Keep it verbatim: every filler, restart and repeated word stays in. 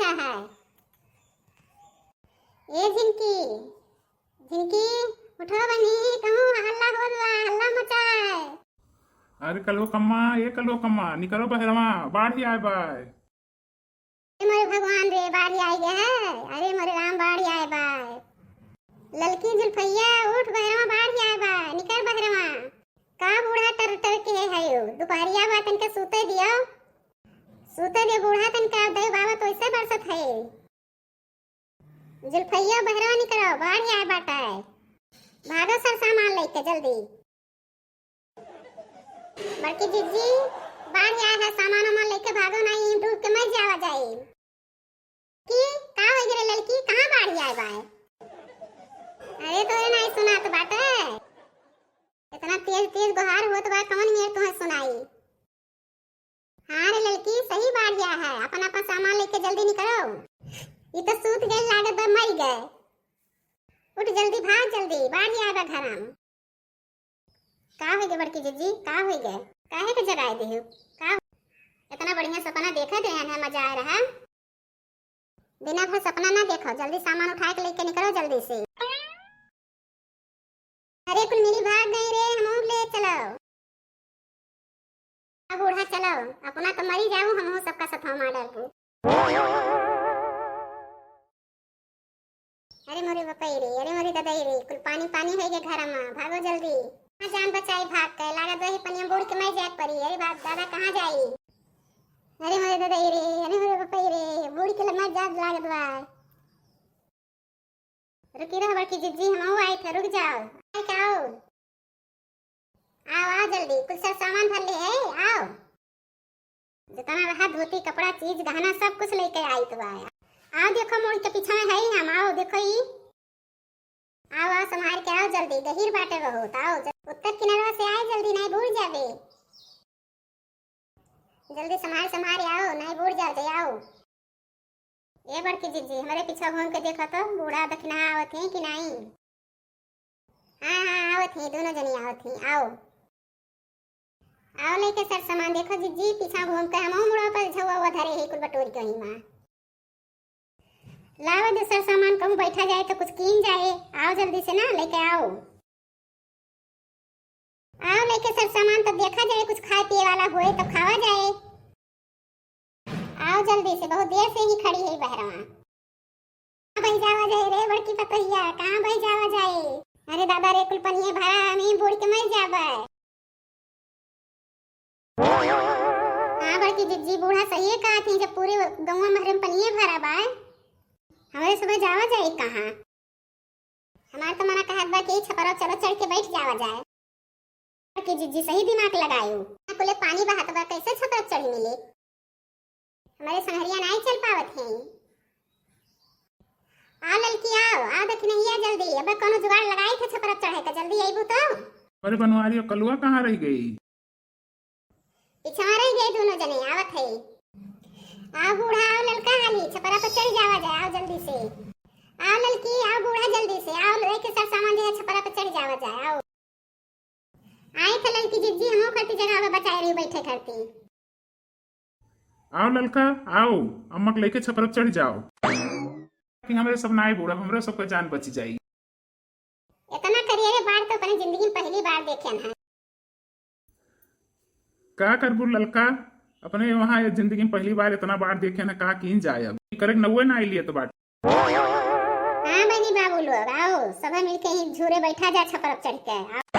है। ए झिनकी, झिनकी, उठो बनी, कहूँ हल्ला होत बा, हल्ला मचाए। अरे कलुआ कम्मा, ए कलुआ कम्मा, निकरो बहरवा, बाढ़ आए बाय। अरे मोरे भगवान रे, बाढ़ आए गे है। अरे मोरे राम, बाढ़ आए बाय। ललकी जुल्फैया, उठ बहरवा, बाढ़ आए बाय, निकर बहरवा। का बूढ़ा टर टर के है यो? दुपहरिया बा, तनके सूते दियो, सूते दियो बूढ़ा तनके। अब दे बाबा तो ऐसे बरसत है। जुल्फैया बहरवा निकरो, बाढ़ आए बाटे। भागो सर सामान लेके जल्दी। बड़की जिज्जी, बाढ़ आए है, सामान वामान लेके भागो, नहीं डूब के मर जावा जाए। की का हो गे रे ललकी, कहाँ बाढ़ आए बाय? अरे तोरे नहीं सुनात बाटे, इतना तेज तेज गोहार होत बा, कौन मेर तुम्हें सुनाई? हाँ रे ललकी, सही बाढ़ आए है, अपन अपन सामान लेके जल्दी निकरो। ई तो सूत गए, लागत बा मर गए। उठ जल्दी, भाग जल्दी, बाढ़ आए बा घर में। का हो गे बड़की जिज्जी, का हो गे? काहे के जगाए देहु? का इतना बढ़िया सपना देखा दे हैं, मजा आ रहा। बिना भर सपना ना देखो, जल्दी सामान उठा के लेके निकलो जल्दी से। अरे कुल मिली भाग गई रे, हमहू ले चलो। अब बूढ़ा चलो, अपना तो मरी जाऊ, हमहू सबका सथवा मार डालबू। अरे मोरे बपई रे, अरे मोरे ददई रे, कुल पानी पानी है गे घर में, भागो जल्दी। हाँ, जान बचाई भाग के, लागत वही पनिया बूढ़ के मर जाए पड़ी। अरे बाप दादा, कहाँ जाई? अरे मोरे ददई रे, अरे मोरे बपई रे, बूढ़ के मर जात लागत बा। रुकी रह बड़की जिज्जी, हमहू आई थे, रुक जाओ। आई का आओ? आओ, आओ जल्दी, कुल सब सामान भर ले है, आओ। जितना रहा धोती, कपड़ा, चीज, गहना, सब कुछ लेके आई तो आया। आओ देखो, मोड़ के पीछे में है ही हम, आओ देखो ई। आओ, आओ, संभाल के आओ जल्दी, गहीर बाटे बहुत, आओ ज-, उत्तर किनारवा से आए जल्दी, नहीं बूड़ जाबे। जल्दी संभाल, संभाल आओ, नहीं बूड़ जाओ, जाओ। ए बड़की जिज्जी, हमरे पीछे घूम के देखो तो, बूढ़ा दखिना आवत हैं कि नहीं? हाँ, हाँ, आवत हैं, दोनों जनी आवत हैं, आओ। आओ लेके सर सामान, देखो जिज्जी, पीछा घूम के हमहू मुड़ा पर झउआ उआ धरे है, कुल बटोर के वहीं माँ। लावा दे सर सामान, कहूँ बैठा जाए तो कुछ कीन जाए। आओ जल्दी से ना, लेके आओ। आओ लेके सर सामान, तब देखा जाए, कुछ खाए पिए वाला होए तो खावा जाए। आओ जल्दी से, बहुत देर से ही खड़ी है बहरवा। कहाँ बह जावा जाए रे बड़की पतोहिया, कहाँ बह जावा जाए? अरे दादा रे, कुल पनिये भरा, हम ही बूड़ के मर जाबे। हाँ बड़की जिज्जी, बूढ़ा सही कहा थी, जब पूरे गौवा महरे में पनिये भरा बा, हमरे सुबह जावा जाए कहाँ? हमार तो मना कहत बा कि छपरा चलो चढ़ के बैठ जावा जाए। बड़की जिज्जी सही दिमाग लगायू। कुले पानी बहत बा, कैसे छपरा चढ़ी मिली? हमरे संगरिया नाई चल पावत हैं। आओ ललकी आओ, आओ दखिनहिया जल्दी, अब कौनो जुगाड़ लगाई थे छपरा चढ़े का, जल्दी अइबू तो। अरे बनवारी, कलुआ कहाँ रह गई? पिछवा रह गए दोनों जने, आवत है। आओ बूढ़ा, आओ ललका, हाली छपरा पर चढ़ जावा जाए, आओ जल्दी से। आओ ललकी, आओ बूढ़ा, जल्दी से आओ, लेके सब सामान जो है छपरा पर चढ़ जावा जाए, आओ। आई थे ललकी जिज्जी, हमहू खरती जगह बचाए रही बैठे खरती। आओ ललका, आओ, अम्मा के लेके छपरा पर चढ़ जाओ। कि हमरे सब नाई बूढ़ा, हमरे सबका जान बच जाई। इतना करिए रे बाढ़ तो अपने जिंदगी में पहली बार देखे हैं। का करबू ललका, अपने वहाँ ये जिंदगी में पहली बार इतना बाढ़ देखे ना, का कीन जाए अब। करे के नौवे ना आइलिए तो बाटे। हाँ बहनी बाबू लोग, आओ, सभे मिलके ही झूरे बैठा जा छपरा पर चढ़ के। आओ।